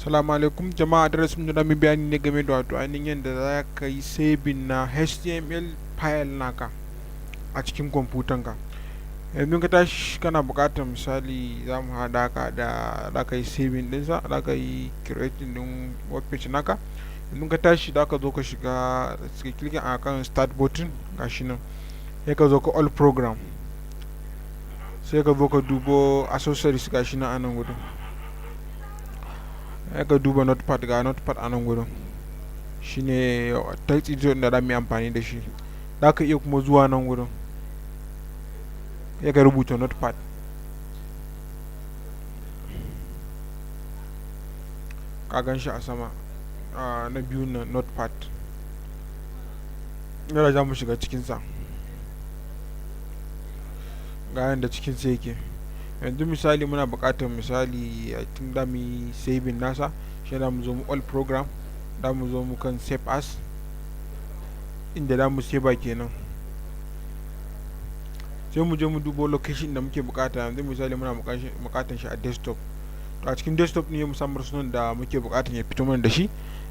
Salamu alaikum jama'a. Darasin da mu bayani ne game da wato ainihin yadda za ka yi saving na HTML file naka a cikin kwamfutanka. Yanzu ka tashi kana buƙatar, misali, za mu haɗa ka da za ka yi saving ɗinsa, za ka yi creating ɗin web page naka. Yanzu ka tashi, za ka zo ka shiga, clicking a kan Start button, gashi nan, sai ka zo ka All Program, sai ka zo ka dubo Accessories, gashi nan a nan gudun, sai ka duba Notepad. Ga Notepad a nan gudun, shine text editor da za mu yi amfani da shi. Za ka iya kuma zuwa nan gudun, sai ka rubuta Notepad. Ka gan shi a sama, na biyun nan, Notepad. Yadda za mu shiga cikinsa, ga yadda cikinsa yake. Yanzu misali muna buƙatar, misali, tun da mu yi saving nasa shi, da mu zo mu All Program, da mu zo mu kan Save As, inda da mu save kenan. Sai mu je mu dubo location da muke bukata. Yanzu misali muna bukatan shi a desktop. To, a cikin desktop ne mu samar sunan da muke bukatan ya fito mana da shi.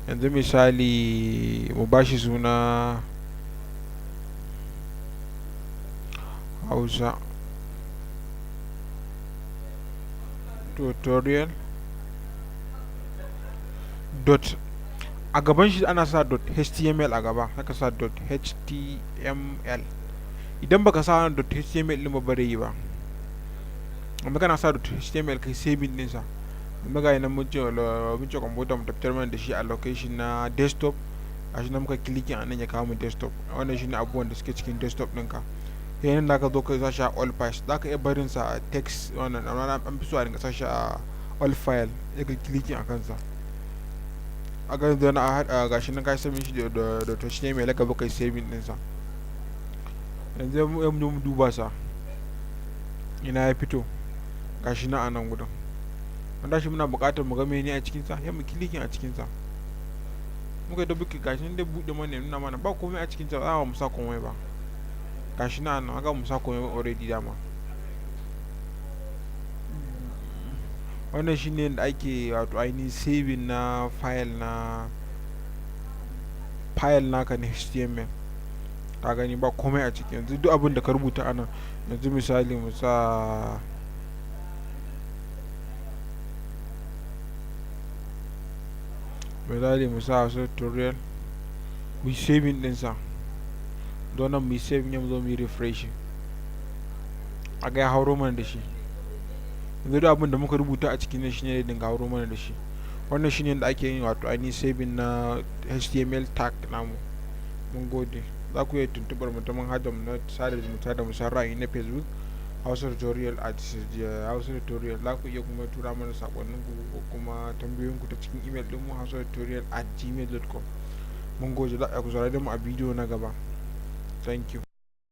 Yanzu misali mu bashi suna Hausa tutorial dot, a gaban shi ana sa .html a gaba, haka sa .html. Idan baka sa .html din ba, bare yi ba. Amma kana sa .html, kai saving din sa. Amma ga nan mun ce computer mu tafiyar mana da shi a location na desktop. Gashi nan, muka clicking a nan, ya kawo mu desktop. Wannan shine abubuwan da suke cikin desktop ɗinka. Sai nan da ka zo ka sa shi a All Files. Za ka iya barin sa a text wannan, amma an fi so a dinga sa shi a All File. Sai ka clicking a kansa, a ga yanzu na gashi nan, ka saving shi da .html, ka zo kai saving din sa. Yanzu mu duba sa ina ya fito. Gashi nan a nan gudun. Wanda shi muna buƙatar mu ga mene a cikin sa, sai mu clicking a cikin sa. Muka da buki, gashi nan dai buɗe mana, nuna mana ba komai a cikin sa. Ba mu sa komai ba. Gashi nan nan haka mu sa komai already dama. Wannan shine yadda ake wato ainihin saving na file naka na HTML. Ka gani, ba komai a ciki. Yanzu duk abin da ka rubuta a nan, yanzu misali mu sa tutorial, mu yi saving ɗinsa. Don nan mu yi saving, mu zo mu yi refreshing, a ga ya hauro mana da shi. Yanzu duk abin da muka rubuta a cikin nan shine dinga hauro mana da shi. Wannan shine yadda ake yin wato ainihin saving na HTML tag namu. Mun gode. Za ku iya tuntuɓar mu ta manhajar mu na sada zumunta da musayar ra'ayi na Facebook, Hausa Tutorial, @HausaTutorial. Za ku iya kuma tura mana saƙonnin ku ko kuma tambayoyin ku ta cikin email ɗinmu, hausatutorial@gmail.com. Mun gode. Za ku saurare mu a bidiyo na gaba. Thank you.